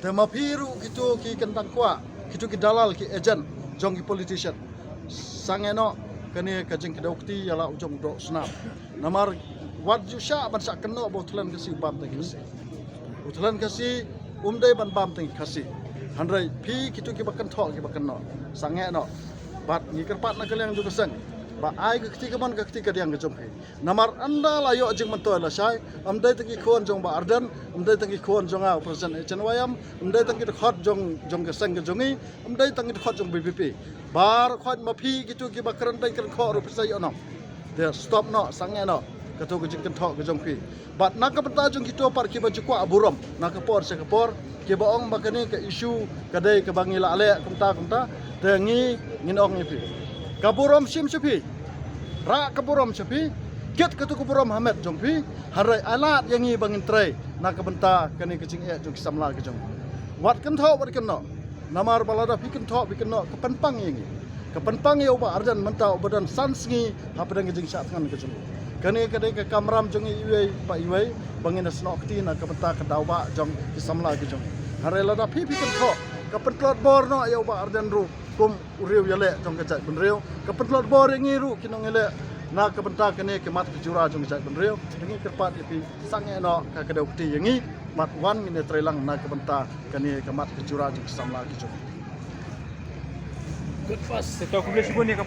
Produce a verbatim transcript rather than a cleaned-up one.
Te ma phi ruh kito ki kyntang kwah, kito ki dalal ki agent jong ki politician, sangeh noh kane ka jingkdew kti ïa la u jong u doh snam. Namar wat ju shah ban shah kynnoh ba u Thlen Khasi u bam tang ki Khasi. U Thlen Khasi um dei ban bam tang ki Khasi. Hynrei phi kito kiba kynthoh kiba kynnoh, sangeh noh. Bad ngi kyrpad na ka liang jong ka seng ba ai ka kti kamon ka kti kadiang ka jong phi. Namar ynda la ïoh jingmyntoi lashai, ym dei tang ki khun jong Bah Ardent, ym dei tang ki khun jong nga u President H N Y M, ym dei tang ki dkhot jong, jong ka seng ka jong ngi, ym dei tang ki dkhot jong V P P. Baroh khoit ma phi kito kiba kren beiñ kren khoh ruh phi sa ïoh nong. Te stop noh, sangeh noh kato ka jingkynthoh ka jong phi. Bad na ka bynta jong kito pat kiba ju kwah burom na ka por sha ka por, kiba ong ba kane ka issue ka dei kaba ngi la leh kumta kumta, te ngi, ngin ong ïa phi, ka burom shim sha phi, rah ka burom sha phi, kit kato ka burom ha met jong phi. Hynrei ai lad ïa ngi ba ngin trei na ka bynta kane ka jingeh jong ki samla ka jong ngi. Wat kynthoh, wat kynnoh. Namar ba lada phi kynthoh phi kynnoh, ka pynpang ïa ngi, ka pynpang ïa u Bah Ardent mynta uba don san sngi hapdeng ka jingshah thngan ka jong u. Kane ka dei ka kamram jong ngi iwei pa iwei ba ngin ïa snoh kti na ka bynta ka daw bah jong ki samla ka jong ngi. Hynrei lada phi phi kynthoh, ka pyntlot bor noh ïa u Bah Ardent ruh kum u riew ïaleh jong ka jaitbynriew, ka pyntlot bor ïa ngi ruh ki nongïaleh na ka bynta kane ka mat ka jura jong ka jaitbynriew. Te ngi kyrpad ïa phi, sangeh noh ka kdew kti ïa ngi, bad wan ngin ïa trei lang na ka bynta kane ka mat ka jura jong ki samla ka jong ngi. Good pass. Te to khublei shibun ïa ka